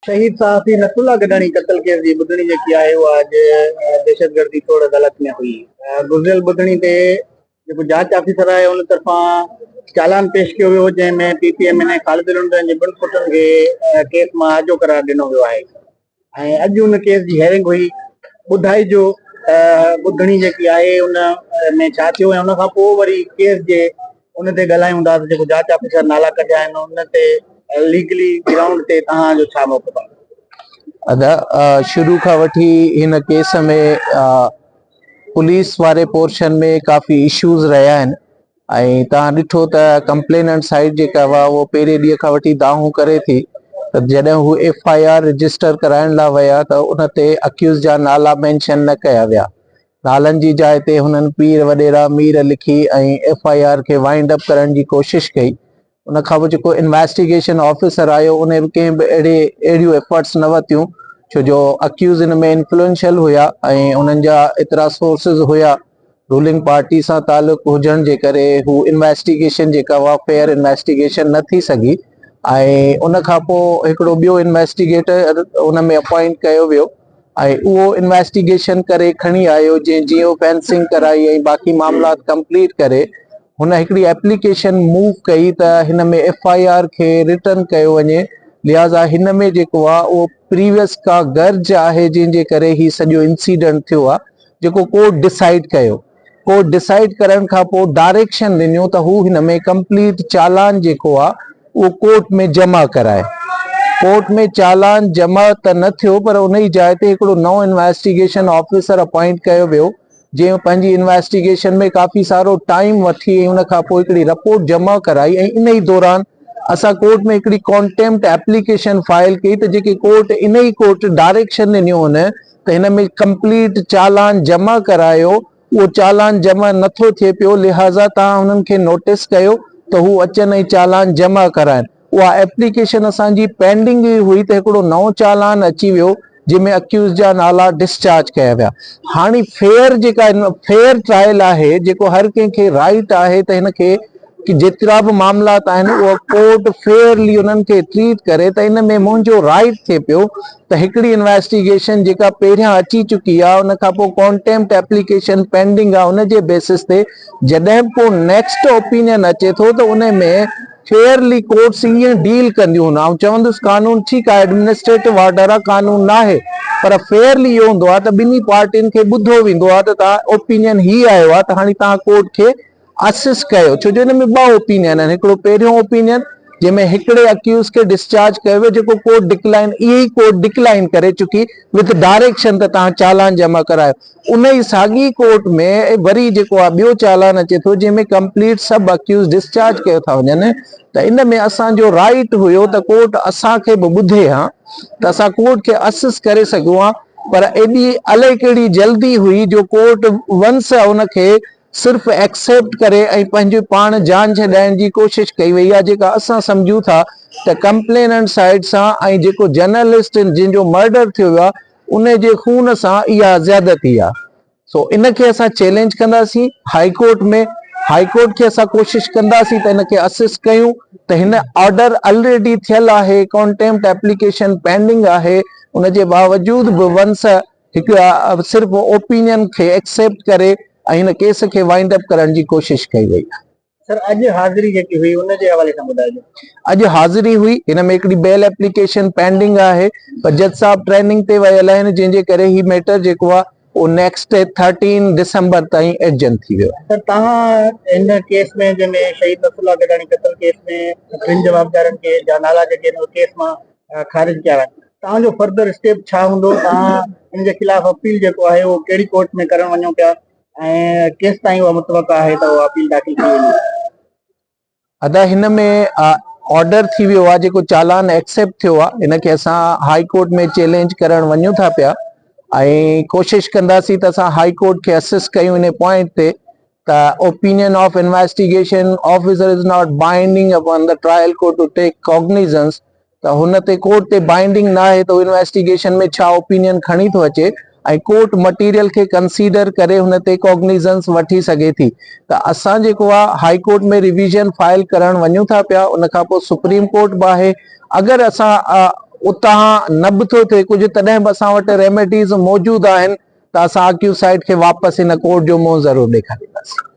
شهيد صحافي نصرالله گڏاڻي قتل ڪيس جي ٻڌڻي جيڪي آهي اها اڄ دهشتگردي ٽوڙ عدالت ۾ هئي. گذريل ٻڌڻي تي جيڪو جاچ آفيسر آهي ان طرفان چالان پيش ڪيو ويو جنهن ۾ P P M N A Khalid Lund ۽ جي ٻن پٽن کي ڪيس مان آجو قرار ڏنو ويو آهي ۽ اڄ ان ڪيس جي هيئرنگ هئي. ٻڌائجو ته ٻڌڻي جيڪي آهي ان ۾ ڇا ٿيو ۽ ان کان پوء وري ڪيس جي ان تي ڳالهايون ٿا ته جيڪو جاچ آفيسر نالا ڪڍيا آهن ان تي ليگلي گرائونڊ تي توهان جو ڇا موقف آهي؟ ادا شروع کان وٺي هن ڪيس ۾ پوليس واري پورشن ۾ ڪافي اشوز رهيا آهن ۽ توهان ڏٺو ته ڪمپليننٽ سائيڊ جيڪا هئا اهو پهرين ڏينهن کان وٺي دانهون ڪري ٿي ته جڏهن هو ايف I R register ڪرائڻ لاء ويا ته ان تي اڪيوز جا نالا مينشن نه ڪيا ويا نالن جي جاء تي هنن پير وڏيرا مير لکي ۽ ايف I R کي وائنڊ اپ ڪرڻ جي ڪوشش ڪئي. ان کان پوء جيڪو انويسٽيگيشن آفيسر آيو ان به ڪنهن به اهڙي اهڙيون ايفرٽس نه ورتيون ڇو جو اڪيوز ان ۾ انفلوئنشل هيا ۽ انهن جا ايترا سورسز هيا رولنگ پارٽي سان تعلق هجڻ جي ڪري هو انويسٽيگيشن جيڪا هئا فيئر انويسٽيگيشن نه ٿي سگهي ۽ ان کان پوء هڪڙو ٻيو انويسٽيگيٽر ان ۾ اپوائنٽ ڪيو ويو ۽ اهو انويسٽيگيشن ڪري کڻي آيو جنهن جيو فينسنگ ڪرائي ۽ باقي معاملات ڪمپليٽ ڪري هن هڪڙي ايپليڪيشن موو ڪئي ته هن ۾ ايف I R کي ريٽرن ڪيو وڃي لهٰذا هن ۾ جيڪو آ اهو پريويس ڪا گرج آهي جنهن جي ڪري هي سڄو انسيڊنٽ ٿيو آ جيڪو ڪورٽ ڊسائيڊ ڪيو ڪورٽ ڊسائيڊ ڪرڻ کان پوء ڊائريڪشن ڏنيون ته هو هن ۾ ڪمپليٽ چالان جيڪو آ اهو ڪورٽ ۾ جمع ڪرائي. ڪورٽ ۾ چالان جمع ته نه ٿيو پر ان ئي جاء تي هڪڙو نئون انويسٽيگيشن آفيسر اپائنٽ ڪيو ويو جنهن پنهنجي انويسٽيگيشن ۾ ڪافي سارو ٽائيم وٺي ۽ ان کان پوء هڪڙي رپورٽ جمع ڪرائي ۽ ان ئي دوران اسان ڪورٽ ۾ هڪڙي ڪانٽيمپٽ ايپليڪيشن فائل ڪئي ته جيڪي ڪورٽ ان ئي ڪورٽ ڊائريڪشن ڏنيون هن ته هن ۾ ڪمپليٽ چالان جمع ڪرايو، اهو چالان جمع نٿو ٿئي پيو، لهٰذا توهان هنن کي نوٽيس ڪيو ته هو اچن ۽ چالان جمع ڪرائن. اها ايپليڪيشن اسان جي پينڊنگ ئي هئي ته هڪڙو نئون چالان اچي ويو جنهن ۾ اڪيوز جا نالا ڊسچارج ڪيا ويا. هاڻي فيئر جيڪا فيئر ٽرائل آهي جيڪو هر ڪنهن کي رائيٽ آهي ته هن کي جيترا به معاملات آهن اهو ڪورٽ فيئرلي انهن کي ٽريٽ ڪري ته ان ۾ منهنجو رائيٽ ٿئي پيو ته هڪڙي انويسٽيگيشن جيڪا پهريان اچي چڪي آهي ان کان پوء ڪانٽيمپٽ ايپليڪيشن پينڊنگ آهي ان جي بيسس تي جڏهن به ڪو نيڪسٽ اوپينين اچي ٿو ته ان ۾ فيئرلي ڪورٽس ائين ڊيل ڪنديون آئون چوندس قانون ٺيڪ آهي ايڊمنسٽريٽو آرڊر آهي قانون ناهي پر فيئرلي اهو هوندو آهي ته ٻنهي پارٽين کي ٻڌو ويندو آهي ته توهان اوپينين هي آيو آهي ته هاڻي توهان ڪورٽ کي اسس ڪيو ڇو جو ان ۾ ٻه اوپينين آهن هڪڙو پهريون اوپينين جنهن ۾ هڪڙي اڪيوز کي ڊسچارج ڪيو ويو جيڪو ڪورٽ ڊڪلائن اهي ئي ڪورٽ ڊڪلائن ڪري چڪي وٿ ڊائريڪشن ته توهان چالان جمع ڪرايو ان ئي ساڳي ڪورٽ ۾ وري جيڪو آهي ٻيو چالان اچي ٿو جنهن ۾ ڪمپليٽ سڀ اڪيوز ڊسچارج ڪيو ٿا وڃن ته ان ۾ اسان جو رائيٽ هيو ته ڪورٽ اسان کي به ٻڌي ها ته اسان ڪورٽ کي اسس ڪري سگهون ها پر ايڏي الائي ڪهڙي جلدي هئي جو ڪورٽ ونس ان کي صرف ايڪسيپٽ ڪري ۽ پنهنجي پاڻ جان ڇڏائڻ جي ڪوشش ڪئي وئي آهي جيڪا اسان سمجهون ٿا ته ڪمپليننٽ سائيڊ سان ۽ جيڪو جرنلسٽ جنهن جو مرڊر ٿيو ويو آهي ان جي خون سان اها زيادتي آهي سو ان کي اسان چئلينج ڪنداسين هائي ڪورٽ ۾ هائي ڪورٽ کي اسان ڪوشش ڪنداسين ته ان کي اسس ڪيون ته هن آرڊر الريڊي ٿيل آهي ڪانٽيمپٽ ايپليڪيشن پينڊنگ آهي ان جي باوجود به ونس هڪ صرف اوپينين کي ايڪسيپٽ ڪري ۽ هن ڪيس کي وائنڊ اپ ڪرڻ جي ڪوشش ڪئي وئي آهي. سر اڄ حاضري جيڪي هئي ان جي حوالي سان ٻڌائجو. اڄ حاضري هئي هن ۾ هڪڙي بيل ايپليڪيشن پينڊنگ آهي پر جج صاحب ٽريننگ تي ويل آهن جنهن جي ڪري هي ميٽر جيڪو آهي اهو نيڪسٽ ٿرٽين ڊسمبر تائين ايڊجن ٿي ويو آهي. سر توهان هن ڪيس ۾ جنهن ۾ شهيد نصرالله گڏاڻي قتل ڪيس ۾ ٽن جوابدارن کي جا نالا جيڪي آهن اهي ڪيس مان خارج ڪيا ويا توهان جو فردر اسٽيپ ڇا هوندو توهان ان جي خلاف اپيل جيڪو آهي اهو ڪهڙي ڪورٽ ۾ ڪرڻ وڃو پيا ۽ ڪيستائين اها متوقع آهي ته اها اپيل داخل ٿي ويندي؟ ادا هن ۾ آرڊر ٿي ويو آهي جيڪو چالان ايڪسيپٽ ٿيو آهي هن کي اسان هائي ڪورٽ ۾ چئلينج ڪرڻ وڃون ٿا پيا ۽ ڪوشش ڪنداسين ته اسان هائي ڪورٽ کي اسس ڪيون ان پوائنٽ تي ته opinion of investigation officer is not binding upon the trial court to take cognizance ته هن تي ڪورٽ تي بائنڊنگ ناهي ته هو انويسٽيگيشن ۾ ڇا اوپينين کڻي ٿو اچي ۽ ڪورٽ مٽيريل کي ڪنسيڊر ڪري هن تي ڪاگنيزنس وٺي سگهي ٿي ته اسان جيڪو آهي هائي ڪورٽ ۾ ريويزن فائل ڪرڻ وڃون ٿا پيا ان کان پوء سپريم ڪورٽ به آهي اگر اسان اتان نه به ٿو ٿئي ڪجهه تڏهن به اسان وٽ ريميڊيز موجود آهن ته اسان اڪيوز سائيڊ کي واپس هن ڪورٽ جو منهن ضرور ڏيکارينداسين.